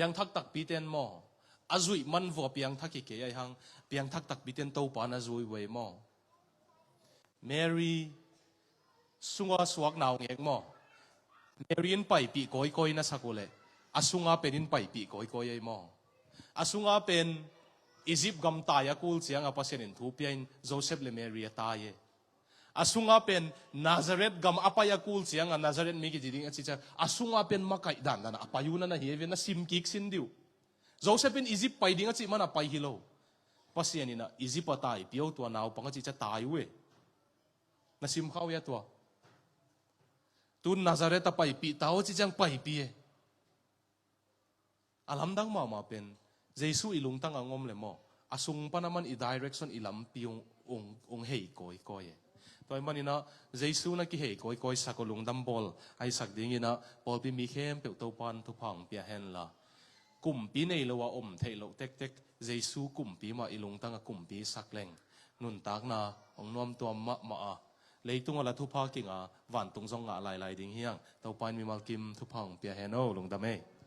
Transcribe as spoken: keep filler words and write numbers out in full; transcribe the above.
Piangthak takpite'n maw, a zuih man vua piangthak hi kei ahi hang, piangthak takpite'n Topa na zui uh ei maw. Mary sunga suak naungek maw, Mary in paipih kawikawi na sak uh leh, a sunga pen in paipih kawikawi ei maw. A sunga pen Egypt gam tai a kul cianga Pasian in thu pia in Joseph le Mary a tai e. A sunga pen Nazareth gam a pai a kul cianga Nazareth mi kici ding a ci ciang, a sunga pen makaih dandan a pai uh na na hi ei ve, na sim kik sin dih uh. Joseph in Egypt pai ding a cih man a pai hi lo. Pasian in a Egypt a tai pia uh tua naupang a cih ciang tai uh e. Na sim kha uh hia tua? Tun Nazareth a paipih ta uh a cih ciang paipih e. A lamdang mahmah pen Jesu i lungtang a hong om le maw, a sung pan a man i direction, i lampi hong, hong, hong hei kawikawi e. Tua ahih manin a Jesu na kihei kawikawi sak uh, lungdam bawl ahi sak dingin a pawlpi mi khempeuh Topa'n thupha hong pia hen la. Kumpi nei lo a om theih loh tektek, Jesu kumpi mah i lungtang a kumpi sak leng, nuntakna hong nuamtuam mahmah a, leitung a la thupha kinga, vantung zong ngah lailai ding hi hang. Topa in mimal kim thupha hong pia hen o, lungdam ei.